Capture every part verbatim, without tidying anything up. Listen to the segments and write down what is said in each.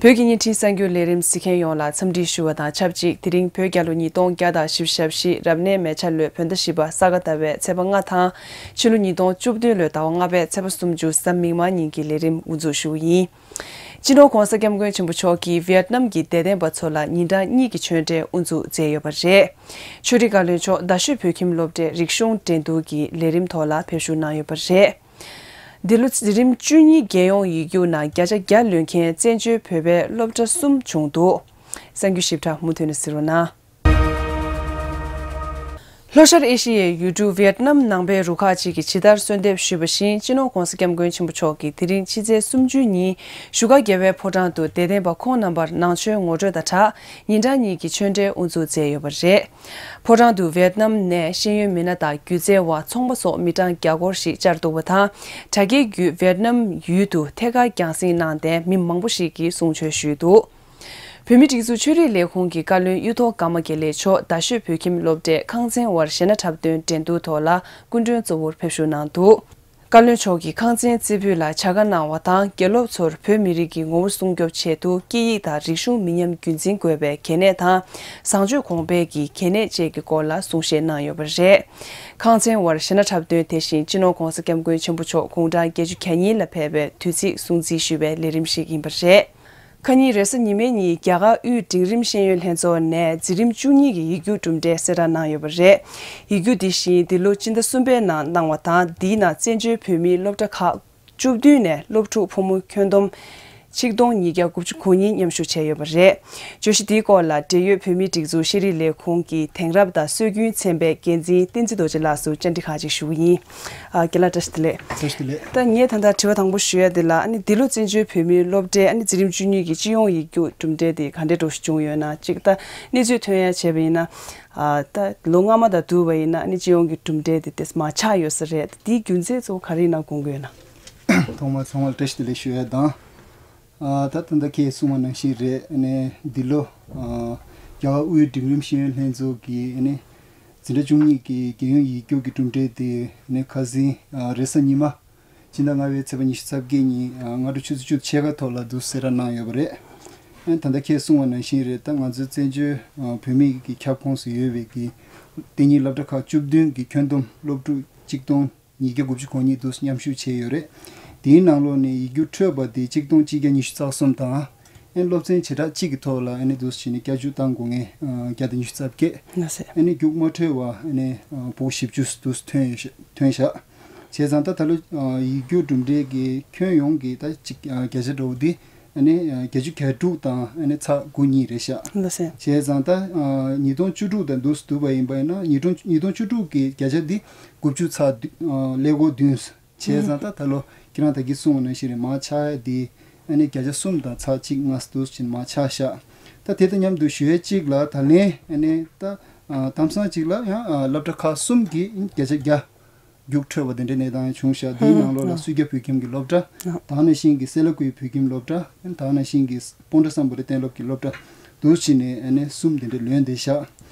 བོད་ཀྱི་བརྙན་འཕྲིན་གསར་འགྱུར་ལས་རིམ་གཟིགས་མཁན་ཡོངས་ལ་འཚམས་འདྲི་ཞུ་བ་དང་ཆབས་ཅིག་དེ་རིང་བོད་རྒྱལ་ལོ་ཉིས་སྟོང་བརྒྱ་དང་བཞི་བཅུ་ཞེ་བཞི་རབ་གནས་མེ་བྱ་ལོའི་བོད་ཟླ་བཞི་པ་ས་ག་ཟླ་བའི་ཚེས་པ་ལྔ་དང་ཕྱི་ལོ་ཉིས་སྟོང་བཅུ་བདུན་ལོའི་ཟླ་བ་ལྔ་པའི་ཚེས་པ་སུམ་ཅུ་གཟའ་མིག་དམར་ཉིན་གྱི་ལས་རིམ་དབུ་འཛུགས་ཞུ་གི་ཡིན། སྤྱི་ནོར་༧གོང་ས་༧སྐྱབས་མགོན་ཆེན་པོ་མཆོག་གིས་ཝི་ཡེད་ནམ་གྱི་དད་ལྡན་པ་ཚོ་ལ་ཉིན་གྲངས་གཉིས་ཀྱི་ཆོས་འབྲེལ་དབུ་འཛུགས་མཛད་ཡོད་པ་རེད། ཆོས་རིག་བཀའ་བློན་མཆོག་རྡ་ཤོད་བོད་ཁྱིམ་སློབ་གྲྭའི་རིག་གཞུང་འགྲན་བསྡུར་གྱི་ལས་རིམ་ཐོག་ལ་ཕེབས་བཞུགས་གནང་ཡོད་པ་རེད། འདི་ལོ་འཛིན་རིམ་བཅུ་གཉིས་རྒྱལ་ཡོངས་ཡིག་རྒྱུགས་ནང་བརྒྱ་ཆ་བརྒྱ་ལོན་མཁན་བཙན་བྱོལ་བོད་པའི་སློབ་གྲྭ་གསུམ་བྱུང་འདུག་གསར་འགྱུར་ཞིབ་ཕྲ་མུ་མཐུད་ནས་གཟིགས་རོགས་གནང་། ལྷོ་ཤར་ཨེ་ཤི་ཡའི་ཡུལ་གྲུ་ཝི་ཡེད་ནམ་ནང་པའི་རུ་ཁག་ཅིག་གིས་ཇི་ལྟར་གསོལ་འདེབས་ཞུས་པ་བཞིན། སྤྱི་ནོར་༧གོང་ས་༧སྐྱབས་མགོན་ཆེན་པོ་མཆོག་གིས་དེ་རིང་ཕྱི་ཚེས་སུམ་ཅུ་ཉིན་བཞུགས་སྒར་རྒྱལ་བའི་ཕོ་བྲང་དུ་དད་ལྡན་པ་ཁོང་རྣམ་པར་ནང་ཆོས་ངོ་སྤྲོད་དང་སྦྲགས་ཉིན་གྲངས་གཉིས་ཀྱི་ཆོས་འབྲེལ་དབུ་འཛུགས་མཛད་ཡོད་པ་རེད། ཕོ་བྲང་དུ་ཝི་ཡེད་ནམ་ནས་ཤེས་ཡོན་མི་སྣ་དང་སྒྱུ་རྩལ་བ་ཚོང་པ་སོགས་མི་གྲངས་བརྒྱ་སྐོར་ཞིག་བཅར་འདུག་པ་དང་། དྲ་རྒྱའི་བརྒྱུད་ཝི་ཡེད་ནམ་ཡུལ་དུ་ཐད་ཀར་རྒྱང་སྲིང་གནང་སྟེ་མི་མང་པོ་ཞིག་གིས་གསུང་ཆོས་ཞུས་འདུག་བོད་མིའི་སྒྲིག་འཛུགས་ཆོས་རིག་ལས་ཁུངས་ཀྱི་བཀའ་བློན་གཡུ་ཐོག་ཀརྨ་དགེ་ལེགས་མཆོག་རྡ་ཤོད་བོད་ཁྱིམ་སློབ་གྲྭའི་ཁང་ཚན་བར་གཞས་སྣ་འཁྲབ་སྟོན་འགྲན་བསྡུར་ཐོག་ལ་སྐུ་མགྲོན་གཙོ་བོར་ཕེབས་བཞུགས་གནང་འདུག་བཀའ་བློན་མཆོག་གིས་ཁང་ཚན་རྩེ་ཕུད་ལ་བྱ་དགའ་གནང་བ་དང་། དགེ་སློབ་ཚོར་བོད་མི་རིགས་ཀྱི་ངོ་བོ་སྲུང་སྐྱོབ་ཆེད་དུ་སྐད་ཡིག་དང་རིག་གཞུང་མི་ཉམས་རྒྱུན་འཛིན་དགོས་པའི་གལ་གནད་དང་། བཟང་སྤྱོད་གོང་འཕེལ་གྱི་གལ་གནད་བཅས་ཀྱི་སྐོར་ལ་གསུང་བཤད་གནང་ཡོད་པ་རེད། ཁང་ཚན་བར་གཞས་སྣ་འཁྲབ་སྟོན་དེ་བཞིན་སྤྱི་ནོར་༧གོང་ས་༧སྐྱབས་མགོན་ཆེན་པོ་མཆོག་དགུང་གྲངས་བརྒྱད་ཅུ་གྱ་གཉིས་ལ་ཕེབས་པའི་དུས་ཚིགས་སྲུང་བརྩི་ཞུས་པའི་ལས་རིམ་ཞིག་ཡིན་པ་རེད། ཁ་ཉིན་རེས་གཟའ་ཉི་མའི་ཉིན་རྒྱ་གར་དབུས་འབྲིང་རིམ་ཤེས་ཡོན་ལྷན་ཚོགས་ནས་འཛིན་རིམ་བཅུ་གཉིས་ཀྱི་ཡིག་རྒྱུགས་གྲུབ་འབྲས་གསལ་བསྒྲགས་གནང་ཡོད་པ་རེད། ཡིག་རྒྱུགས་འདི་བཞིན་འདི་ལོ་སྤྱི་ཟླ་གསུམ་པའི་ནང་གནང་བ་དང་། འདིའི་ནང་བཙན་བྱོལ་བོད་མིའི་སློབ་གྲྭ་ཁག་བཅུ་བདུན་ནས་སློབ་ཕྲུག་ཕོ་མོ་ཁྱོན་བསྡོམས་ཆིག་སྟོང་ཉིས་བརྒྱ་དགུ་བཅུ་གོ་གཉིས་མཉམ་ཞུགས་བྱས་ཡོད་པ་རེད། བརྗོད་གཞི་འདིའི་སྐོར་ལ་འབྲེལ་ཡོད་བོད་མིའི་སྒྲིག་འཛུགས་ཤེས་རིག་ལས་ཁུངས་ཀྱི་དེང་རབས་དང་སྲོལ་རྒྱུན་ཚན་པའི་འགན་འཛིན་བསྟན་འཛིན་རྡོ་རྗེ་ལགས་སུ་བཅར་འདྲི་ཁག་ཅིག་ཞུ་གི་ཡིན། ཨ། རྒན་ལགས་བཀྲ་ཤིས་བདེ་ལེགས། བཀྲ་ཤིས་བདེ་ལེགས། ད་ངས་ད་ལྟ་དྲི་བ་དང་པོ་ཞུ་ཡ་འདི་ལ། ཨ་ནི་འདི་ལོ་བཙན་བྱོལ་བོད་མིའི་སློབ་གྲྭའི་ཨ་ནི་འཛིན་རིམ་བཅུ་གཉིས་ཀྱི་སྤྱི་ཡོངས་ཡིག་རྒྱུགས་གྲུབ་འབྲས་དེ་ག་འདྲའི་འདྲ་བོ་ཞིག་བྱུང་ཡོད་ན། གཅིག་ད་གནས་ཚུལ་ཐོན་ཡ་བྱས་པ་ཡིན་ན། ཨ། ད་ལོ་སྔ་མ་དང་བསྡུར་བ་ཡིན་ན་ཨ་ནི་སྤྱི་ཡོངས་ཀྱི་གྲུབ་འབྲས་དེ་ཏོག་ཙམ་མར་ཆག་ཡོད་ས་རེད། དེའི་རྒྱུ་མཚན་གཙོ་བོ་ག་རེ་ཡིན་ན་དགོངས་ཀྱི་ཡོད་ན། ཐོག་མར་ཚང་མར་བཀྲ་ཤིས་བདེ་ལེགས་ཞུ་ཡ་དང་། ཨ། ད་ད་ལྟ་ཁྱེད་གསུངས་པ་ནང་བཞིན་རེད། ཨ་ནི་འདི་ལོ། ཨ། རྒྱ་གར་དབུས་འབྲིང་རིམ་ཤེས་ཡོན་ལྷན་ཚོགས་ཀྱི་ཨ་ནི་འཛིན་གྲྭ་བཅུ་གཉིས་ཀྱི་རྒྱལ་ཡོངས་ཡིག་རྒྱུགས་ཀྱི་གྲུབ་འབྲས་དེ་ཨ་ནི་ཁ་སང་། ཨ། རེས་གཟའ་ཉི་མ་སྤྱི་ཟླ་ལྔ་པའི་ཚེས་པ་ཉི་ཤུ་རྩ་བརྒྱད་ཉིན། ཨ། སྔ་དྲོ་ཆུ་ཚོད་བཅུ་ཕྱེད་ཀ་ཐོག་ལ་འདུག་གསལ་བསྒྲགས་གནང་ཡོད་པ་རེད། ཨ་ནི་ད་ལྟ་ཁྱེད་གསུངས་པ་ནང་བཞིན་རེད། ད་ང་ཚོའི་བཙན་བྱོལ། ཨ། བོད་མི་གི་ཁྱབ་ཁོངས་སུ་ཡོད་པའི་གི་དེ་ཉིད་སློབ་གྲྭ་ཁག་བཅུ་བདུན་གྱི་ཁྱོན་བསྡོམས་སློབ་ཕྲུག་ཆིག་སྟོང་ཉིས་བརྒྱ་དགུ་བཅུ་གོ་གཉིས་འདུག་མཉམ་ཞུགས་བྱས་ཡོད་རེད། དེའི་ནང་ལོགས་ནས་ཡིག་རྒྱུགས་འཕྲོད་པ་དེ་ཆིག་སྟོང་གཅིག་བརྒྱ་ཉི་ཤུ་རྩ་གསུམ་དང་། ཨ་ནི་སློབ་ཚན་བྱེ་བྲག་གཅིག་གི་ཐོག་ལ་ཨ་ནི་འདུག་བྱས་ནས་བསྐྱར་ཞུ་བཏང་དགོས་མཁན། ཨ། བརྒྱ་དང་ཉི་ཤུ་རྩ་བརྒྱད། ལགས་སེ། ཨ་ནི་རྒྱུགས་མ་འཕྲོད་པ་ཨ་ནི། ཨ། ཕྲུ་གུ་བཞི་བཅུ་འདུག་ཐོན་ཡོད་ཤག་ཐོན་ཤག་བྱས་ཙང་ད་ད་ལོ། ཨ། ཡིག་རྒྱུགས་གྲུབ་འབྲས་ཀྱི་ཁྱོན་ཡོངས་ཀྱི་ད་ཅིག་ཨ། བརྒྱ་ཆ་འདྲ་བོ་འདི་ཨ་ནི། ཨ། བརྒྱད་ཅུ་གྱ་དྲུག་དང་ཨ་ནི་ཚེག་དགུ་གཉིས་རེད་ཤག་ལགས་སེ། བྱས་ཙང་ད། ཨ། ཉིས་སྟོང་བཅུ་དྲུག་དང་འདུག་བསྡུར་བ་ཡིན་པ་ཡིན་ན། ཉིས་སྟོང་ཉིས་སྟོང་བཅུ་དྲུག་གི་བརྒྱ་ཆ་འདི་དགུ་བཅུ་ཚེག་བདུན། ཨ། ཀླད་ཀོར་བདུན། བྱས་ཙང་ད་ད་ལོ་ཁྱེད་རང་ད་གིན་གསུངས་པ་ནང་བཞིན་རེད། མར་ཆག་ཡ་འདི་ཨ་ནི་བརྒྱ་ཆ་གསུམ་དང་ཚེག་གཅིག་ལྔ་འདུག་བྱས་ནས་མར་ཆག་ཤག་ད་དེ་དང་མཉམ་དུ་ཞུ་ཡ་གཅིག་ལ། ད་ལན་ཨ་ནི་ད། ཨ། དེང་སང་གཅིག་ལ་ཡང་། ཨ། སློབ་གྲྭ་ཁག་གསུམ་གྱི་བརྒྱ་ཆ་བརྒྱ་རྒྱུགས་འཕྲོད་པ་དེ་འདྲའི་གནས་སྟངས་བྱུང་ཤག་དེའི་ནང་ལོགས་ལ་ཨ། སུས་རྒྱ་བོད་ཁྱིམ་གྱི་སློབ་གྲྭ། ཨ། ད་ག་ནང་བཞིན་གྱི་སེ་ལ་ཀུའི་བོད་ཁྱིམ་སློབ་གྲྭ། ད་ག་ནང་བཞིན་གྱི་སྤོན་ཊ་སམ་བྷོ་ཊའི་གཏན་སློབ་ཀྱི་སློབ་གྲྭ་འདུག་བྱས་ནས་ཨ་ནི་གསུམ་དེ་འདྲ་ལོན་བསྡད་ཤག་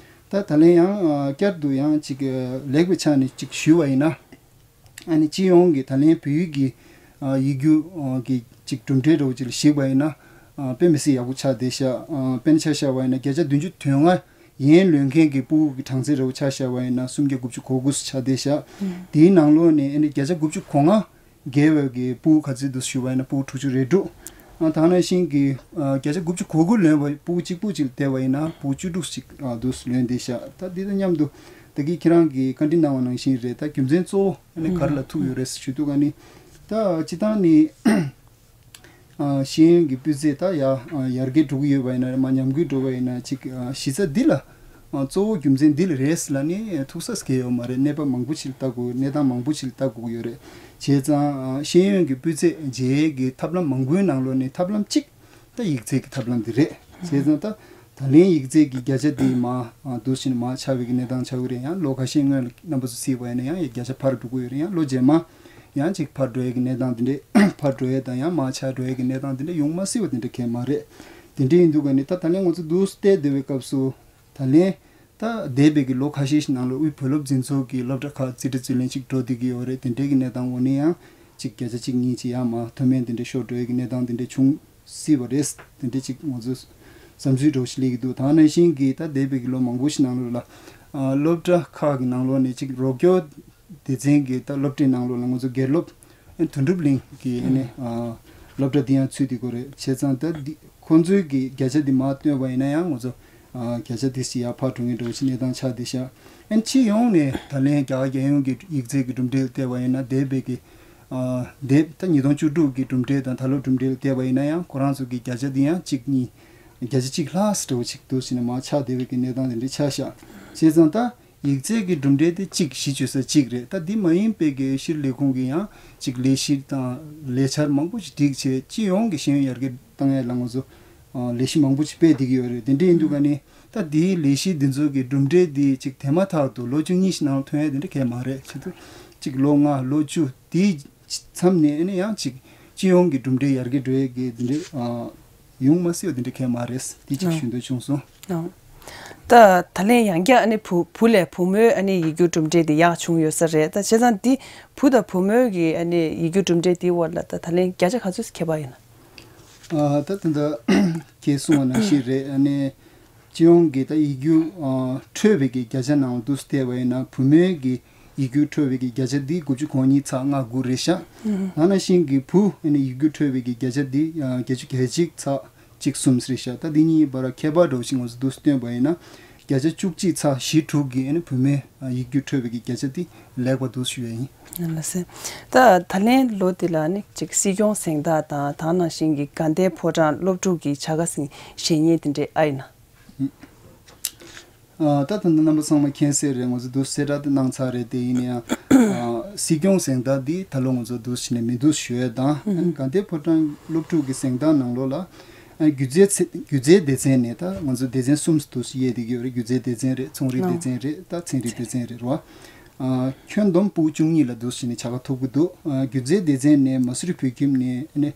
ད་ད་ལན་ཡང་། ཨ། བསྐྱར་དུ་ཡང་ཅིག་ལེགས་པའི་ཆ་ནས་ཅིག་ཞུས་པ་ཡིན་ན། ཨ་ནི་སྤྱི་ཡོངས་ཀྱི་ད་ལན་བོད་ཡིག་གི། ཨ། ཡིག་རྒྱུགས་ཀྱི་ཅིག་གྲུབ་འབྲས་འདྲ་བོ་ཅིག་ལ་གཞིགས་པ་ཡིན་ན། ཨ། དཔེ་མི་སྲིད་ཡག་པོ་ཆགས་བསྡད་ཤག་ཨ། དཔེར་ན་ཆ་བཞག་པ་ཡིན་ན་བརྒྱ་ཆ་བདུན་ཅུ་དོན་ལྔ་ཡན་ལོན་མཁན་གྱི་ཕྲུ་གུ་གི་གྲངས་ཚད་འདྲ་བོ་ཆ་བཞག་པ་ཡིན་ན་སུམ་བརྒྱ་དགུ་བཅུ་གོ་དགུ་ཆགས་བསྡད་ཤག་དེའི་ནང་ལོགས་ནས་ཨ་ནི་བརྒྱ་ཆ་དགུ་བཅུ་གོ་ལྔ་བརྒལ་བའི་གི་ཕྲུ་གུ་ག་ཚོད་འདུག་ཞུས་པ་ཡིན་ན་ཕྲུ་གུ་དྲུག་ཅུ་རེ་དྲུག་ཨ། ད་ག་ནང་བཞིན་གྱི། ཨ། བརྒྱ་ཆ་དགུ་བཅུ་གོ་དགུ་ལོན་པ་ཕྲུ་གུ་གཅིག་པུ་གཅིག་ལ་བལྟས་པ་ཡིན་ན་ཕྲུ་གུ་བཅུ་དྲུག་ཅིག་ཨ། འདུག་ལོན་བསྡད་ཤག་ད་འདི་དང་མཉམ་དུ་ད་གིན་ཁྱེད་རང་གིས་བཀའ་འདྲི་གནང་བ་ནང་བཞིན་རེད། ད་རྒྱུ་མཚན་གཙོ་བོ་ཨ་ནི་ག་རེ་ལ་ཐུག་ཡོད་རེད་ཞུ་དུས་ཨ་ནི། ད་སྤྱིར་བཏང་ནི། ཨ། ཤེས་ཡོན་གྱི་སྤུས་ཚད་ད་ཡར། ཨ། ཡར་རྒྱས་འགྲོ་གི་ཡོད་པ་ཡིན་ན་རེད། མར་ཉམས་རྒུད་འགྲོ་བ་ཡིན་ན་ཅིག་ཨ། གཞི་རྩ་འདི་ལ། ཨ། གཙོ་བོ་རྒྱུ་མཚན་འདི་ལ་རེད་ཟེར་ལབ་ནས་ཐུག་ས་གང་ཡང་ཡོད་མ་རེད། གནས་བབ་མང་པོ་ཞིག་ལ་ལྟ་དགོས། གནས་སྟངས་མང་པོ་ཞིག་ལ་ལྟ་དགོས་ཀྱི་ཡོད་རེད། བྱས་ཙང་། ཨ། ཤེས་ཡོན་གྱི་སྤུས་ཚད་འཇལ་ཡས་ཀྱི་ཐབས་ལམ་མང་པོའི་ནང་ལོགས་ནས་ཐབས་ལམ་གཅིག་ད་ཡིག་ཚད་ཀྱི་ཐབས་ལམ་འདི་རེད། བྱས་ཙང་ད་ད་ལན་ཡིག་ཚད་ཀྱི་བརྒྱ་ཆ་འདི་མར། ཨ། འདུག་བྱས་ནས་མར་ཆག་པའི་གི་གནས་སྟངས་ཆགས་ཀྱི་རེད། ཡང་ལོ་ཁ་ཤས་སྔོན་ལ་རྣམ་པ་ཚོ་གཟིགས་པ་ཡིན་ན་ཡང་ཡང་བརྒྱ་ཆ་འཕར་འགྲོ་གི་ཡོད་རེད། ཡང་ལོ་རྗེས་མ་ཡང་ཅིག་འཕར་འགྲོ་ཡས་ཀྱི་གནས་སྟངས་འདི་འདྲས། འཕར་འགྲོ་ཡས་དང་ཡང་མར་ཆག་འགྲོ་ཡས་ཀྱི་གནས་སྟངས་འདི་འདྲས་ཡོང་མ་སྲིད་པ་དེ་འདྲ་གང་ཡང་མ་རེད། དེ་འདྲས་ཡིན་དུས་ག་ནི་ད་ད་ལན་ང་ཚོ་འདུག་བལྟས་བསྡད་པའི་སྐབས་སུ། ད་ལན་ད་འདས་པའི་གི་ལོ་ཁ་ཤས་ཤིག་ནང་ལ་དབུས་བོད་སློབ་འཛིན་ཚོགས་ཀྱི་སློབ་གྲྭ་ཁག་རྩིས་སྤྲོད་རྩིས་ལེན་ཅིག་འགྲོ་བསྡད་ཀྱི་ཡོད་རེད། དེ་འདྲའི་གི་གནས་སྟངས་འོག་ནས་ཡང་ཅིག་བརྒྱ་ཆ་གཅིག་གཉིས་ཅིག་ཡར་མར་མཐོ་དམན་དེ་འདྲ་ཤོར་འགྲོ་ཡས་ཀྱི་གནས་སྟངས་དེ་འདྲ་བྱུང་ སྲིད་པ་རེད། དེ་འདྲ་ཅིག་ང་ཚོས་བསམ་ཚུལ་འདྲ་བོ་ཞིག་སླེབས་ཀྱི་འདུག་ད་ནང་བཞིན་གྱི་ད་འདས་པའི་གི་ལོ་མང་པོ་ཞིག་ནང་ལོགས་ལ་ཨ་སློབ་གྲྭ་ཁག་གི་ནང་ལོགས་ནས་ཅིག་རོགས་སྐྱོར་སྡེ་ཚན་གྱི་ད་སློབ་གྲྭའི་ནང་ལོགས་ལ་ང་ཚོ་དགེ་སློབ་ཨ་དོན་གྲུབ་གླིང་གི་ཨ་ནི་ཨ་སློབ་གྲྭ་འདི་ཡང་ཚུད་དེ་གོ་རེད། བྱས་ཙང་ད་འདི་ཁོང་ཚོའི་གི་བརྒྱ་ཆ་འདི་མར་བཏོན་པ་ཡིན་ན་ཡང་ང་ཚོ་ཨ་བརྒྱ་ཆ་འདི་ཞིག་ཡར་འཕར་འགྲོ་མཁན་འདྲ་བོ་ཅིག་གནས་སྟངས་ཆགས་བསྡད་ཤག་ཨ་ནི་སྤྱི་ཡོངས་ནས་ད་ལན་རྒྱ་གར་རྒྱལ་ཡོངས་ཀྱི་ཡིག་ཚད་ཀྱི་གྲུབ་འབྲས་ལ་བལྟས་པ་ཡིན་ན་འདས་པའི་གི་ཨ་འདས་ད་ཉིས་སྟོང་བཅུ་དྲུག་གི་གྲུབ་འབྲས་དང་ད་ལོ་གྲུབ་འབྲས་ལ་བལྟས་པ་ཡིན་ན་ཡང་ཁོ་རང་ཚོ་གི་བརྒྱ་ཆ་འདི་ཡང་གཅིག་གཉིས་བརྒྱ་ཆ་གཅིག་ལྷག་ཙམ་འདྲ་བོ་ཅིག་འདུག་ཟེར་ནས་མར་ཆག་བསྡད་པའི་གི་གནས་སྟངས་དེ་འདྲ་ཆགས་ཤག་བྱས་ཙང་ད་ཡིག་ཚད་ཀྱི་གྲུབ་འབྲས་དེ་གཅིག་གཞི་བཅོལ་ས་གཅིག་རེད། ད་འདི་མ་ཡིན་པའི་གི་ཤེས་རིག་ལས་ཁུངས་ཀྱིས་ཡང་གཅིག་ལས་གཞི་དང་ལས་འཆར་མང་པོ་ཞིག་སྒྲིག་བྱས་སྤྱི་ཡོངས་ཀྱི་ཤེས་ཡོན་ཡར་རྒྱས་བཏང་ཡས་ལ་ང་ཚོ་ཨ་ལས་གཞི་མང་པོ་ཞིག་སྤེལ་བསྡད་ཀྱི་ཡོད་རེད། དེ་འདྲ་ཡིན་དུས་ག་ནི་ད་དེའི་ལས་གཞི་འདི་ཚོ་གི་གྲུབ་འབྲས་འདི་གཅིག་དེ་མ་ཐག་ཏུ་ལོ་བཅུ་གཉིས་ཤིག་ནང་ཐོན་ཡས་དེ་འདྲ་གང་ཡང་མ་རེད། བྱས་ཙང་གཅིག་ལོ་ལྔ་ལོ་བཅུ་དེའི་མཚམས་ནས་ཨ་ནི་ཡང་གཅིག་སྤྱི་ཡོངས་ཀྱི་གྲུབ་འབྲས་ཡར་རྒྱས་འགྲོ་ཡས་ཀྱི་དེ་འདྲ་ཨ་ཡོང་མ་སྲིད་པ་དེ་འདྲ་གང་ཡང་མ་རེད། དེ་གཅིག་ཨ་ཞུ་འདོད་བྱུང་སོང་། ཨ། ད་ད་ལན་ཡང་བསྐྱར་ཨ་ནི་བུ་བུ་ལས་བུ་མོའི་ཨ་ནི་ཡིག་རྒྱུགས་གྲུབ་འབྲས་དེ་ཡག་བྱུང་ཡོད་ས་རེད། ད་བྱས་ཙང་འདི་བུ་དང་བུ་མོའི་གི་ཨ་ནི་ཡིག་རྒྱུགས་གྲུབ་འབྲས་དེའི་དབར་ལ་ད་ད་ལན་བརྒྱ་ཆ་ག་ཚོད་ཁྱད་པར་ཡོད་ན། ཨ་ད་ད་ད་ཁྱེད་གསུངས་པ་ནང་བཞིན་རེད། ཨ་ནི་སྤྱི་ཡོངས་ཀྱི་ད་ཡིག་རྒྱུགས་ཨ་འཕྲོད་པའི་གི་བརྒྱ་ཆ་ནང་དུ་བལྟས་པ་ཡིན་ན་བུ་མོའི་གི་ཡིག་རྒྱུགས་འཕྲོད་པའི་གི་བརྒྱ་ཆ་འདི་དགུ་བཅུ་གོ་གཉིས་ཚེག་ལྔ་དགུ་རེད་ཤག་ཨ་ནང་བཞིན་གྱི་བུ་ཨ་ནི་ཡིག་རྒྱུགས་འཕྲོད་པའི་གི་བརྒྱ་ཆ་འདི་ཨ་བརྒྱད་ཅུ་གྱ་གཅིག་ཚེག་གཅིག་གསུམ་རེད་ཤག་ད་འདི་གཉིས་བར་ཁྱད་པར་འདྲ་བོ་ཞིག་ང་ཚོ་འདུག་སྟོན་པ་ཡིན་ན་བརྒྱ་ཆ་བཅུ་གཅིག་ཚེག་བཞི་དྲུག་གི་ཨ་ནི་བུ་མོའི་ཨ་ཡིག་རྒྱུགས་འཕྲོད་པའི་གི་བརྒྱ་ཆ་འདི་ལེགས་པ་འདུག་ཞུ་ཡ་ཡིན། ལགས་སེ། ད་ད་ལན་ལོ་འདི་ལ་ནི་ཅིག་སྲིད་སྐྱོང་གཟེངས་རྟགས་དང་ད་ནང་བཞིན་གྱི་དགའ་ལྡན་ཕོ་བྲང་སློབ་ཕྲུག་གི་བྱ་དགའ་ཟིན་བཞེས་མཁན་དེ་འདྲས་ཨ་ཡིན་ན། ཨ་ད་ད་ལྟ་རྣམ་པ་ཚང་མ་མཁྱེན་གསལ་རེད། ང་ཚོ་འདུག་གསལ་བསྒྲགས་དེ་གནང་ཚར་རེད། དེ་ཡིན་ན་ཡང་ཨ་སྲིད་སྐྱོང་གཟེངས་རྟགས་འདི་ད་ལོ་ང་ཚོ་འདུག་བྱས་ནས་མི་འདུག་ཞུ་ཡས་དང་ཨ་ནི་དགའ་ལྡན་ཕོ་བྲང་སློབ་ཕྲུག་གི་གཟེངས་རྟགས་ནང་ལོགས་ལ་ཨ་སྒྱུ་རྩལ་ཚེ་སྒྱུ་རྩལ་སྡེ་ཚན་ནས་ད་ང་ཚོ་སྡེ་ཚན་གསུམ་འདུག་དབྱེ་བསྡད་ཀྱི་ཡོད་རེད། སྒྱུ་རྩལ་སྡེ་ཚན་རེད། ཚོང་རིག་སྡེ་ཚན་རེད། ད་ཚན་རིག་སྡེ་ཚན་རེད་རེད་བ། ཨ་ཁྱོན་བསྡོམས་ཕྲུ་གུ་བཅུ་གཉིས་ལ་འདུག་བྱས་ནས་བྱ་དགའ་ཐོབ་ཀྱི་འདུག་ཨ་སྒྱུ་རྩལ་སྡེ་ཚན་ནས་མ་སུ་རི་བོད་ཁྱིམ་ནས་ཨ་ནི་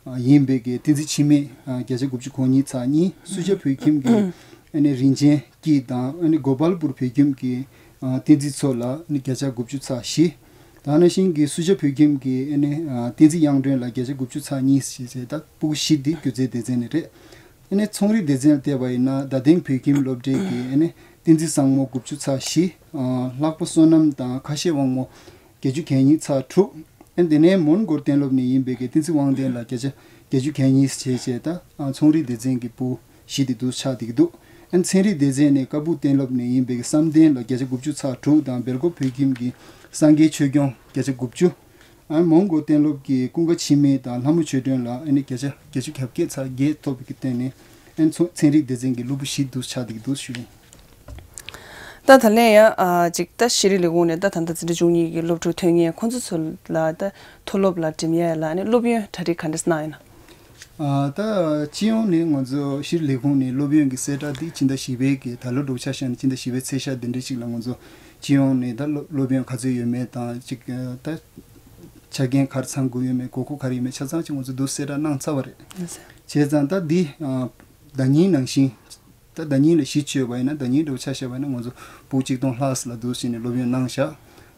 ཨ་ཡིན་པའི་གི་བསྟན་འཛིན་འཆི་མེད་ཨ་བརྒྱ་ཆ་དགུ་བཅུ་གོ་གཉིས་ཚེག་གཉིས། སུ་ཇཱ་བོད་ཁྱིམ་གྱི་ཨ་ནི་རིན་ཆེན་སྐྱིད་དང་ཨ་ནི་གོ་པལ་པུར་བོད་ཁྱིམ་གྱི་ཨ་བསྟན་འཛིན་མཚོ་ལ་ཨ་ནི་བརྒྱ་ཆ་དགུ་བཅུ་ཚེག་བཞི། ད་ནང་བཞིན་གྱི་སུ་ཇཱ་བོད་ཁྱིམ་གྱི་ཨ་ནི་ཨ་བསྟན་འཛིན་དབྱངས་སྒྲོན་ལ་བརྒྱ་ཆ་དགུ་བཅུ་ཚེག་གཉིས་བྱས་བྱས་ད་ཕྲུ་གུ་བཞི་འདི་སྒྱུ་རྩལ་སྡེ་ཚན་ནས་རེད། ཨ་ནི་ཚོང་རིག་སྡེ་ཚན་ལ་བལྟས་པ་ཡིན་ན་རྡ་སྟེང་བོད་ཁྱིམ་སློབ་གྲྭའི་གི་ཨ་ནི་བསྟན་འཛིན་བཟང་མོ་དགུ་བཅུ་ཚེག་བཞི། ཨ་ལྷག་པ་བསོད་ནམས་དང་ཁ་ཤས་དབང་མོ་བརྒྱད་ཅུ་གྱ་གཉིས་ཚེག་དྲུག་ཨ་ནི་དེ་ནས་མོན་གྷོ་གཏན་སློབ་ནས་ཡིན་པའི་གི་བསྟན་འཛིན་དབང་ལྡན་ལ་བརྒྱ་ཆ་བརྒྱད་ཅུ་གྱ་གཉིས་བྱས་བྱས་ད་ཨ་ཚོང་རིག་སྡེ་ཚན་གྱི་ཕྲུ་གུ་བཞི་དེ་འདུག་ཆགས་བསྡད་ཀྱི་འདུག་ཨ་ནི་ཚན་རིག་སྡེ་ཚན་ནས་ཀ་སྦུག་གཏན་སློབ་ནས་ཡིན་པའི་གི་བསམ་གཏན་ལ་བརྒྱ་ཆ་དགུ་བཅུ་ཚེག་དྲུག་དང་སྦེལ་ཀོབ་བོད་ཁྱིམ་གྱི་སངས་རྒྱས་ཆོས་སྐྱོང་བརྒྱ་ཆ་དགུ་བཅུ། ཨ་མོན་གྷོ་གཏན་སློབ་ཀྱི་ཀུན་དགའ་འཆི་མེད་དང་ལྷ་མོ་ཆོས་སྒྲོན་ལ་ཨ་ནི་བརྒྱ་ཆ་བརྒྱད་ཅུ་གྱ་བརྒྱད་ཚེག་བརྒྱད་ཐོབ་པའི་གི་སྟེང་ནས་ཨ་ནི་ཚོ་ཚན་རིག་སྡེ་ཚན་གྱི་སློབ་ཕྲུག་བཞི་འདུག་ཆགས་བསྡད་ཀྱི་འདུག་ཞུ་ཡིན། ད་ད་ལན་ཡང་ཨ་ཅིག་ད་ཤེས་རིག་ལས་ཁུངས་ནས་ད་ད་ལྟ་འཛིན་གྲྭ་བཅུ་གཉིས་ཀྱི་སློབ་ཕྲུག་ཐོན་མཁན་ཁོང་ཚོ་ཚོ་ལ་ད་མཐོ་སློབ་ལ་འགྲིམ་ཡས་ལ་ཨ་ནི་སློབ་ཡོན་གྲ་སྒྲིག་ག་འདྲས་གནང་ཡོད་ན། ཨ་ད་སྤྱི་ཡོངས་ནས་ང་ཚོ་ཤེས་རིག་ལས་ཁུངས་ནས་སློབ་ཡོན་གྱི་གསལ་བསྒྲགས་འདི་ཕྱི་ཟླ་བཞི་པའི་གི་ད་ལོ་འགྲོ་ཆ་བཞག་ནས་ཕྱི་ཟླ་བཞི་པའི་ཚེས་ཤར་འདི་འདྲའི་ཞིག་ལ་ང་ཚོ་སྤྱི་ཡོངས་ནས་ད་སློབ་སློབ་ཡོན་ག་ཚོད་ཡོད་མེད་དང་ཅིག་ད་ཆ་རྐྱེན་ག་རེ་ཚང་དགོས་ཡོད་མེད་དགོས་མཁོ་ག་རེ་ཡོད་མེད་ཆ་ཚང་ཅིག་ང་ཚོ་འདུག་གསལ་བསྒྲགས་གནང་ཚར་བ་རེད། བྱས་ཙང་ད་འདི་ཨ་ཟླ་ཉིན་ནང་བཞིན་ད་ཟླ་ཉིན་ལ་གཞི་བཅོལ་བ་ཡིན་ན་ཟླ་ཉིན་འགྲོ་ཆ་བཞག་པ་ཡིན་ན་ང་ཚོ་ཕྲུ་གུ་གཅིག་སྟོང་ལྷག་ཙམ་ལ་འདུག་ཟེར་ནས་སློབ་ཡོན་གནང་བཞག་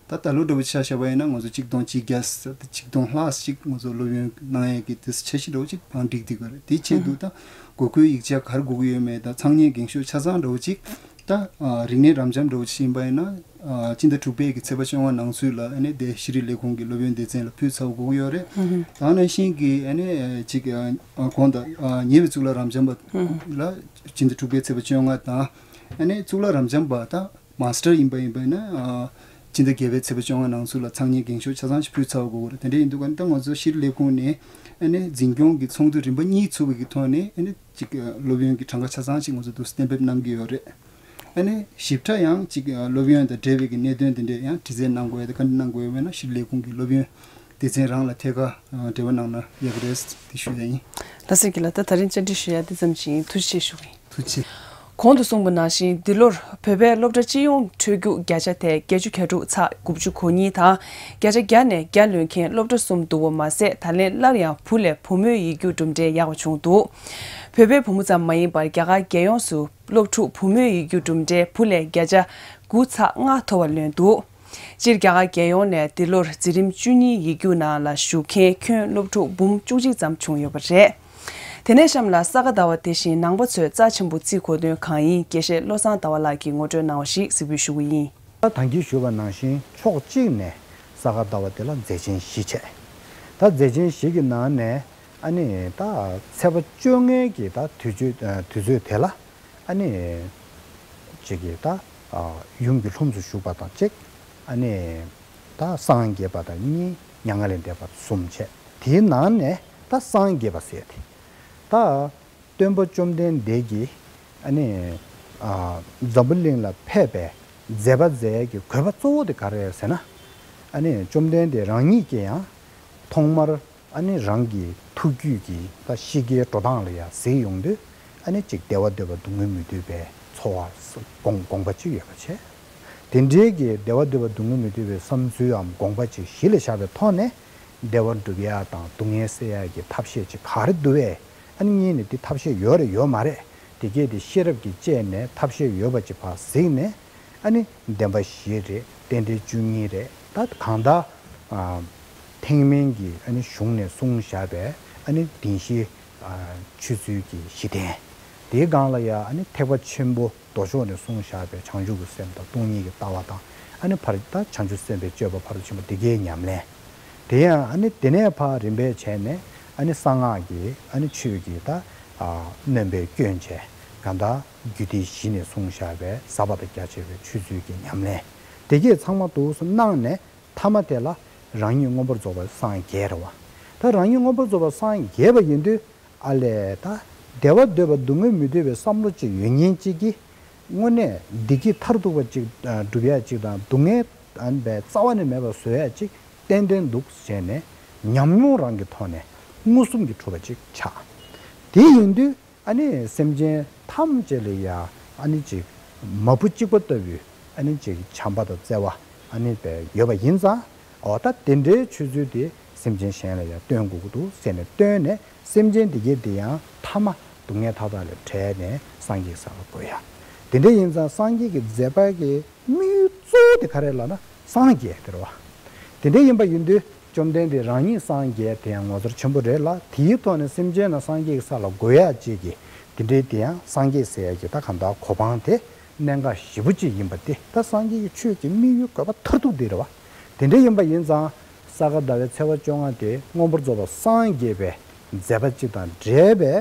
ད་ད་ལོ་འགྲོ་བའི་ཆ་བཞག་པ་ཡིན་ན་ང་ཚོ་གཅིག་སྟོང་གཅིག་བརྒྱ་ཙམ་གཅིག་སྟོང་ལྷག་ཙམ་ཅིག་ང་ཚོ་སློབ་ཡོན་གནང་ཡས་ཀྱི་དེ་འཆར་གཞི་འདྲ་བོ་ཅིག་བང་བསྒྲིགས་བསྡད་ཡོད་རེད། དེའི་ཆེད་དུ་ད་དགོས་མཁོའི་ཡིག་ཆ་ག་རེ་དགོས་ཀྱི་ཡོད་མེད་དང་ཚང་མས་འགེངས་ཤོག་ཆ་ཚང་འདྲ་བོ་ཅིག་ད་རིག་གནས་རབ་འབྱམས་འདྲ་བོ་ཅིག་ཡིན་པ་ཡིན་ན་སྤྱི་ཟླ་དྲུག་པའི་གི་ཚེས་པ་བཅོ་ལྔ་ནང་ཚུད་ལ་ཨ་ནི་དེ་ཤེས་རིག་ལས་ཁུངས་ཀྱི་སློབ་ཡོན་སྡེ་ཚན་ལ་ཕུལ་ཚར་དགོས་ཀྱི་ཡོད་རེད། ད་ནང་བཞིན་གྱི་ཨ་ནི་ཅིག་གོང་དང་ཉེ་བའི་གཙུག་ལག་རབ་འབྱམས་པ་ལ་སྤྱི་ཟླ་དྲུག་པའི་ཚེས་པ་བཅོ་ལྔ་དང་ཨ་ནི་གཙུག་ལག་རབ་འབྱམས་པ་དང་། མཱ་སི་ཊར་ཡིན་པ་ཡིན་པ་ཡིན་ན་ཨ་སྤྱི་ཟླ་བརྒྱད་པའི་ཚེས་པ་བཅོ་ལྔ་ནང་ཚུད་ལ་ཚང་མས་འགེངས་ཤོག་ཆ་ཚང་ཞིག་ཕུལ་ཚར་དགོས་ཀྱི་རེད། དེ་འདྲ་ཡིན་དུས་ཀ་ནི་ད་ང་ཚོ་ཤེས་རིག་ལས་ཁུངས་ནས་ཨ་ནི་འཛིན་སྐྱོང་གི་ཚོགས་འདུ་རིམ་པ་གཉིས་ཚུགས་པའི་གི་ཐོག་ནས་ཨ་ནི་ཅིག་སློབ་ཡོན་གྱི་གྲངས་ཀ་ཆ་ཚང་ཞིག་ང་ཚོ་འདུག་གཏན་འབེབས་གནང་གི་ཡོད་རེད། ཨ་ནི་ཞིབ་ཕྲ་ཡང་ཅིག་སློབ་ཡོན་དང་འབྲེལ་བའི་གི་གནད་དོན་དེ་འདྲས་ཡང་དྲི་རྩད་གནང་དགོས་ཡ་དང་ག་འདྲ་གནང་དགོས་ཡ་མེད་ན་ཤེས་རིག་ལས་ཁུངས་ཀྱི་སློབ་ཡོན་སྡེ་ཚན་རང་ལ་ཐད་ཀར་འབྲེལ་བ་གནང་ན་ཡག་གི་རེད་དེ་ཞུ་ཡ་ཡིན། ལགས་སོ། ཁྱེད་ལ་ད་ད་རིང་བཅར་འདྲི་ཞུ་ཡ་འདི་ཙམ་ཞིག་ཡིན། ཐུགས་རྗེ་ཆེ་ཞུ་གི་ཡིན། ཐུགས་རྗེ་ཆེ། གོང་དུ་གསུངས་པ་ནང་བཞིན་འདི་ལོར་བོད་པའི་སློབ་གྲྭ་སྤྱི་ཡོངས་འཕྲོད་རྒྱུགས་བརྒྱ་ཆ་དེ་བརྒྱད་ཅུ་གྱ་དྲུག་ཚེག་དགུ་བཅུ་གོ་གཉིས་དང་བརྒྱ་ཆ་བརྒྱ་ནས་བརྒྱ་ལོན་མཁན་སློབ་གྲྭ་གསུམ་འདུག་པ་མ་ཟད་ད་ལན་སླར་ཡང་བུ་ལས་བུ་མོའི་ཡིག་རྒྱུགས་གྲུབ་འབྲས་ཡག་པ་བྱུང་འདུག་བོད་པའི་བུ་མོ་ཙམ་མ་ཡིན་པར་རྒྱ་གར་རྒྱལ་ཡོངས་སུ་སློབ་ཕྲུག་བུ་མོའི་ཡིག་རྒྱུགས་གྲུབ་འབྲས་བུ་ལས་བརྒྱ་ཆ་དགུ་ཚེག་ལྔ་མཐོ་བ་ལོན་འདུག་སྤྱིར་རྒྱ་གར་རྒྱལ་ཡོངས་ནས་འདི་ལོར་འཛིན་རིམ་བཅུ་གཉིས་ཡིག་རྒྱུགས་ནང་ལ་ཞུགས་མཁན་ཁྱོན་སློབ་ཕྲུག་འབུམ་བཅུ་གཅིག་ཙམ་བྱུང་ཡོད་པ་རེད། དེ་ནས་གཤམ་ལ་ས་ག་ཟླ་བ་དེ་བཞིན་ནང་པ་ཚོས་རྩ་ཆེན་པོ་བརྩི་དགོས་དོན་གང་ཡིན་དགེ་བཤེས་བློ་བཟང་ཟླ་བ་ལགས་ཀྱིས་ངོ་སྤྲོད་གནང་བ་ཞིག་གཟིགས་འབུལ་ཞུ་གི་ཡིན། ད་ད་གིན་ཞུས་པ་ནང་བཞིན་ཕྱོགས་གཅིག་ནས་ས་ག་ཟླ་བ་དེ་ལ་མཛད་ཆེན་བཞི་བྱས། ད་མཛད་ཆེན་བཞི་གི་ནང་ནས་ཨ་ནི་ད་ཚེས་པ་བཅོ་ལྔའི་གི་ད་དུས་ཚོད་དུས་ཚོད་དེ་ལ་ཨ་ནི་གཅིག་གི་ད་ཡུམ་གྱི་ལྷུམས་སུ་ཞུགས་པ་དང་གཅིག་ཨ་ནི་ད་སངས་རྒྱས་པ་དང་གཉིས། མྱ་ངན་ལས་འདས་པ་གསུམ་བྱས། དེའི་ནང་ནས་ད་སངས་རྒྱས་པ་ཟེར་དེ་ད་སྟོན་པ་བཅོམ་ལྡན་འདས་ཀྱིས་ཨ་ནི་ཨ་འཛམ་བུ་གླིང་ལ་ཕེབས་པའི་མཛད་པ་མཛད་ཀྱི་དགོས་པ་གཙོ་བོ་དེ་ག་རེ་རེད་ཟེར་ན། ཨ་ནི་བཅོམ་ལྡན་འདས་རང་ཉིད་ཀྱིས་ཡང་ཐོག་མར་ཨ་ནི་རང་གི་ཐུགས་རྒྱུད་ཀྱིས་ད་ཤི་ཁའི་འགྲོ་སྟངས་ལ་ཡང་གཟིགས་ཡོང་དུས་ཨ་ནི་ཅིག་བདེ་བ་འདོད་པ་སྡུག་བསྔལ་མི་འདོད་པའི་ཚོར་བ་དགོངས་དགོངས་པ་ཅིག་ཡོད་པ་བྱས། དེ་འདྲའི་གི་བདེ་བ་འདོད་པ་སྡུག་བསྔལ་མི་འདོད་པའི་བསམ་ཚུལ་འམ་དགོངས་པ་ཅིག་གཞི་ལ་བཞག་པའི་ཐོག་ནས་བདེ་བ་སྒྲུབ་ཡ་དང་སྡུག་བསྔལ་སེལ་ཡ་གི་ཐབས་ཤེས་ཅིག་ག་རེ་འདུག་བས། ཨ་ནི་གཉིས་ནས་དེ་ཐབས་ཤེས་ཡོད་རེད་ཡོད་མ་རེད། དེ་གས་དེ་ཤེས་རབ་ཀྱིས་དཔྱད་ནས་ཐབས་ཤེས་ཡོད་པ་ཅིག་ཕར་གཟིགས་ནས་ཨ་ནི་བདེན་པ་བཞི་རེད། རྟེན་འབྲེལ་བཅུ་གཉིས་རེད། ད་གང་ལྟར་ཨ་ཐེག་དམན་གྱི་ཨ་ནི་གཞུང་ནས་གསུངས་བཞག་པའི་ཨ་ནི་བདེན་བཞི་ཨ་ཆོས་ཚུལ་གྱི་གཞི་རྟེན། དེའི་སྒང་ལ་ཡ་ཨ་ནི་ཐེག་པ་ཆེན་པོ་མདོ་ཕྱོགས་ནས་གསུངས་བཞག་པའི་བྱང་ཆུབ་ཀྱི་སེམས་དང་སྟོང་ཉིད་ཀྱི་ལྟ་བ་དང་ཨ་ནི་ཕར་ད་བྱང་ཆུབ་སེམས་དཔའི་སྤྱོད་པ་ཕ་རོལ་ཏུ་ཕྱིན་པ་འདི་གའི་ཉམས་ལེན། དེ་ཡང་ཨ་ནི་དེ་ནས་ཕར་རིམ་པས་བྱས་ནས་ཨ་ནི་གསང་སྔགས་ཀྱི་ཨ་ནི་ཆོས་ཀྱི་ད་ཨ་སྣོན་པའི་སྐྱོན་བྱས། གང་ལྟར་རྒྱུད་སྡེ་བཞི་ནས་གསུངས་བཞག་པའི་ཟབ་པ་དང་རྒྱ་ཆེ་བའི་ཆོས་ཚུལ་གྱི་ཉམས་ལེན་དེ་གས་ཚང་མ་འདུག་སེ་གནང་ནས། ཐ་མ་དེ་ལ་རང་ཉིད་མངོན་པར་རྫོགས་པར་སངས་རྒྱས་རེད་བ། ད་རང་ཉིད་མངོན་པར་རྫོགས་པར་སངས་རྒྱས་པ་ཡིན་དུས་ཨ་ལས་ད་བདེ་བ་འདོད་པ་སྡུག་བསྔལ་མི་འདོད་པའི་བསམ་བློ་ཅིག་ཡོད་མཁན་ཅིག་གིས་དངོས་གནས་བདེ་སྐྱིད་མཐར་ཐུག་པ་ཅིག་སྒྲུབ་ཡ་ཅིག་དང་སྡུག་བསྔལ་ཨ་ནི་རྩ་བ་ནས་མེད་པར་བཟོ་ཡ་ཅིག་ཏན་ཏན་འདུག་ཟེར་ནས་ཉམས་མྱོང་རང་གི་ཐོག་ནས་མངོན་སུམ་གྱིས་གྲུབ་པ་ཅིག་ཆགས། དེ་ཡིན་དུས། ཨ་ནི་སེམས་ཅན་ཐམས་ཅད་ལ་ཡ་ཨ་ནི་ཅིག་མ་བུ་གཅིག་པ་ལྟ་བུའི་ཨ་ནི་ཅིག་བྱམས་པ་དང་བརྩེ་བ་ཨ་ནི་དཔེ་ཡོད་པ་ཡིན་ཙང་། འོ་ད་དེ་འདྲའི་ཆོས་ཚུལ་དེ་སེམས་ཅན་གཞན་ལ་ཡང་སྟོན་དགོས་ཀྱི་འདུག་ཟེར་ནས་བཏོན་ནས་སེམས་ཅན་འདི་གས་དེ་ཡང་ཐ་མ་སྡུག་བསྔལ་མཐའ་དག་ལས་བྲལ་ནས་སངས་རྒྱས་ས་ལ་འགོད་ཡ། དེ་འདྲ་ཡིན་ཙང་སངས་རྒྱས་ཀྱི་མཛད་པ་གི་དམིགས་ཡུལ་གཙོ་བོ་དེ་ག་རེ་ལབ་ན་སངས་རྒྱས་དེ་རེད་བ། དེ་འདྲ་ཡིན་པ་ཡིན་དུས་བཅོམ་ལྡན་འདས་རང་ཉིད་སངས་རྒྱས་དེ་ཡང་ངོ་མཚར་ཆེན་པོ་རེད་ལ། དེའི་ཐོག་ནས་སེམས་ཅན་རྣམས་སངས་རྒྱས་ཀྱི་ས་ལ་འགོད་ཡག་ཅིག་གི་དེ་འདྲའི་དེ་ཡང་སངས་རྒྱས་ཟེར་ཡག་གི་ད་གང་ལྟར་གོ་འཕང་དེ་གནད་འགག་ཞེ་པོ་ཅིག་ཡིན་པ་དེ་ད་སངས་རྒྱས་ཀྱི་ཆོས་ཀྱི་དམིགས་ཡུལ་དགོས་པ་མཐར་ཐུག་དེ་རེད་བ། དེ་འདྲ་ཡིན་པ་ཡིན་ཙང་ས་ག་ཟླ་བའི་ཚེས་པ་བཅོ་ལྔ་དེ་མངོན་པར་རྫོགས་པར་སངས་རྒྱས་པའི་མཛད་པ་ཅིག་དང་འབྲེལ་བའི་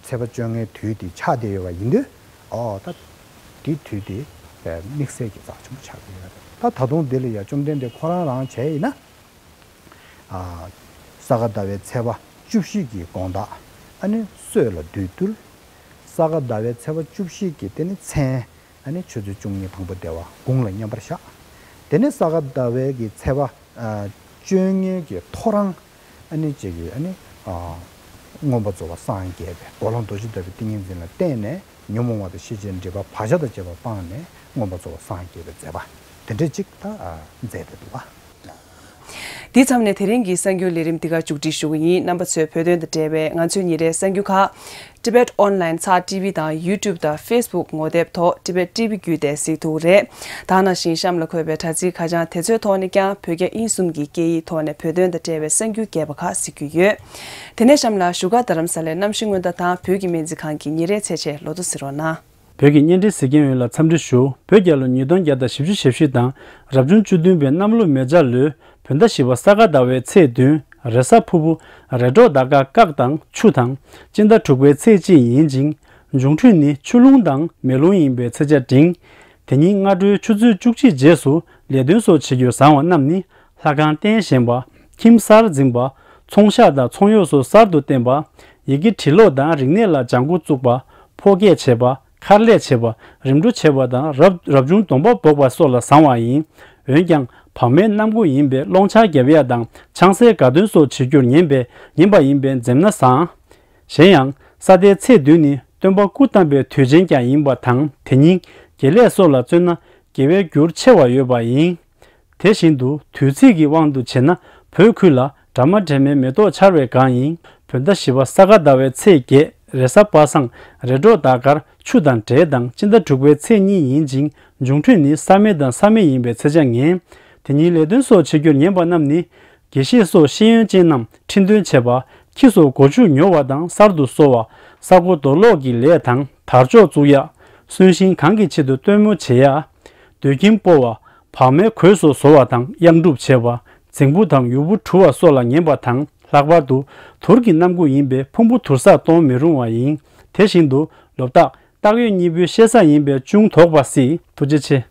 ཚེས་པ་བཅོ་ལྔའི་དུས་དེ་ཆགས་བསྡད་ཡོད་པ་ཡིན་དུས། ཨོ་ད་དེ་དུས་དེ་དམིགས་བསལ་གྱི་རྩ་ཆེན་པོ་ཆགས་ཀྱི་ཡོད་རེད། ད་ད་དུང་འདི་ལ་ཡ་བཅོམ་ལྡན་འདས་ཁོ་རང་རང་བྱས་ཡིན་ན། ཨ་ས་ག་ཟླ་བའི་ཚེས་པ་བཅུ་བཞི་གི་དགོང་དག་ཨ་ནི་སྲོད་ལ་བདུད་བཏུལ། ས་ག་ཟླ་བའི་ཚེས་པ་བཅུ་བཞི་གི་དེ་ནི་མཚན་ཨ་ནི་ཆུ་ཚོད་བཅུ་གཉིས་དང་པོ་དེ་བ་དགུང་ལ་མཉམ་པར་བཞག་དེ་ནི་ས་ག་ཟླ་བའི་གི་ཚེས་པ་ཨ་བཅོ་ལྔའི་གི་ཐོ་རངས་ཨ་ནི་གཅིག་གི་ཨ་ནི་ཨ་མངོན་པར་རྫོགས་པར་སངས་རྒྱས་པའི་གོ་ལོང་རྡོ་རྗེ་ལྟ་བུའི་ཏིང་ངེ་འཛིན་ལ་བརྟེན་ནས་ཉོན་མོངས་པ་དང་ཤེས་བྱའི་སྒྲིབ་པ་བག་ཆགས་དང་བཅས་པ་སྤངས་ནས་མངོན་པར་རྫོགས་པར་སངས་རྒྱས་པའི་མཛད་པ་དེ་འདྲ་ཅིག་ད་ཨ་མཛད་དེ་འདུག་བ། འདི་མཚམས་ནས་དེ་རིང་གི་གསར་འགྱུར་ལས་རིམ་འདི་ག་མཇུག་སྒྲིལ་ཞུ་གི་ཡིན། རྣམ་པ་ཚོས་བོད་དོན་དང་འབྲེལ་བའི་ང་ཚོའི་ཉིན་རེའི་གསར་འགྱུར་ཁག Tibet Online ཚགས་ཊི་ཝི་དང་YouTube དང་Facebook ངོ་དེབ་ཐོག་Tibet ཊི་ཝི་བརྒྱུད་དེ་གཟིགས་ཐུབ་ཀྱི་རེད། ད་ནང་བཞིན་གཤམ་ལ་འཁོད་པའི་དྲ་ཚིགས་ཁ་བྱང་དེ་ཚོའི་ཐོག་ནས་ཀྱང་བོད་རྒྱ་དབྱིན་གསུམ་གྱི་སྐད་ཡིག་ཐོག་ནས་བོད་དོན་དང་འབྲེལ་བའི་གསར་འགྱུར་རྒྱས་པ་ཁག་གཟིགས་རྒྱུ་ཡོད། དེ་ནས་གཤམ་ལ་བཞུགས་སྒར་རྡ་རམ་ས་ལའི་གནམ་གཤིས་སྔོན་བརྡ་དང་བོད་ཀྱི་སྨན་རྩིས་ཁང་གི་ཉིན་རེའི་ཚེས་ཆེན་ལོ་ཐོ་གཟིགས་རོགས་གནང་། བོད་ཀྱི་བརྙན་འཕྲིན་གཟིགས་མཁན་ཡོངས་ལ་འཚམས་འདྲི་ཞུ། བོད་རྒྱལ་ལོ་ཉིས་སྟོང་བརྒྱ་དང་བཞི་བཅུ་ཞེ་བཞི་དང་རབ་བྱུང་བཅུ་བདུན་པའི་གནམ་ལོ་མེ་བྱ་ལོའི་བོད་ཟླ་བཞི་པ་ས་ག་ཟླ་བའི་ཚེས་བདུན། རེས་གཟའ་ཕུར་བུ། རེས་འགྲོགས་ཟླ་སྐར་སྐག་དང་ཆུ་དང་། སྤྱི་ཟླ་དྲུག་པའི་ཚེས་གཅིག་ཡིན་ཅིང་། འབྱུང་འཕྲོད་ནི་ཆུ་རླུང་དང་མེ་རླུང་ཡིན་པའི་ཚེས་ཆ་འབྲིང་། དེ་ཉིན་སྔ་དྲོའི་ཆུ་ཚོད་བཅུ་གཅིག་རྗེས་སུ་ལས་དོན་སོགས་བྱེད་རྒྱུར་བཟང་བ་རྣམས་ནི། ལྷ་ཁང་རྟེན་བཞེངས་པ། ཁྱིམ་གསར་འཛིན་པ། ཚོང་ཤག་དང་ཚོང་གཡོག་སོགས་གསར་དུ་བསྟེན་པ། ཡི་གེ་འབྲི་ཀློག་དང་རིག་གནས་ལ་ལྗང་ཁུ་བཙུགས་པ། ཕོ་སྐྱེས་བྱེད་པ། མཁར་ལས་བྱེད་པ། རིམ་གྲོ་བྱེད་པ་དང་རབ་རབ་བྱུང་སྡོམ་པ་འབོགས་པ་སོགས་ལ་བཟང་བ་ཡིན། འོན་ཀྱང་བག་མེད་གནམ་སྒོ་ཡིན་པས་སློང་ཆ་རྒྱབ་ཡ་དང་ཆང་སའི་དགའ་སྟོན་སོགས་བྱེད་རྒྱུར་ཉན་པས་ཉན་པ་ཡིན་པས་འཛེམ་ན་བཟང་། གཞན་ཡང་ས་ཟླའི་ཚེས་བདུན་ནི་སྟོན་པ་སྐུ་བལྟམས་པའི་དུས་ཆེན་ཀྱང་ཡིན་པ་དང་དེ་ཉིན་དགེ་ལས་སོགས་ལ་བརྩོན་ན་དགེ་བའི་རྒྱུར་ཆེ་བ་ཡོད་པ་ཡིན། དེ་བཞིན་དུ་དུས་ཚིགས་ཀྱི་དབང་དུ་བྱས་ན་བོད་ཁུལ་ལ་སྦྲ་མ་སྦྲ་མའི་མེ་ཏོག་འཆར་བའི་སྒང་ཡིན། བོད་ཟླ་བཞི་པ་ས་ག་ཟླ་བའི་ཚེས་བརྒྱད་རེས་གཟའ་པ་སངས་རེས་འགྲོགས་ཟླ་སྐར་ཆུ་དང་འབྲས་དང་སྤྱི་ཟླ་དྲུག་པའི་ཚེས་གཉིས་ཡིན་ཅིང་འབྱུང་འཕྲོད་ནི་ས་མེ་དང་ས་མེ་ཡིན་པའི་ཚེས་ཆ་ངན། དེ་ཉིན་ལས་དོན་སོགས་བྱེད་རྒྱུར་ཉན་པ་རྣམས་ནི། དགེ་བཤེས་སོགས་ཤེས་ཡོན་ཅན་རྣམས་ཁྲི་འདོན་བྱེད་པ། ཁྱི་སོགས་སྒོ་ཕྱུགས་ཉོ་བ་དང་གསར་དུ་གསོ་བ། ས་རྐོ་རྡོ་སློག་གི་ལས་དང་དར་ལྕོག་བཙུགས་ཡ། གསོན་ཤིང་གང་གི་ཆེད་དུ་སྟོན་མོ་བྱེད་ཡ། སྡོད་ཁྱིམ་སྤོ་བ། བག་མའི་གོས་སོགས་བཟོ་བ་དང་གཡང་སྒྲུབ་བྱེད་པ། རྫིང་བུ་དང་ཡུར་བུ་འཁྲུ་བ་སོགས་ལ་ཉན་པ་དང་། ལྷག་པར་དུ་དུར་གྱི་གནམ་སྒོ་ཡིན་པས་ཕུང་པོ་དུར་སར་གཏོང་མི་རུང་བ་ཡིན། དེ་བཞིན་དུ་ལོ་སྟག་སྟག་ཡོས་གཉིས་པོའི་གཤེད་ས་ཡིན་པས་ཅུང་དོགས་པ་སྲིད། ཐུགས་རྗེ་ཆེ།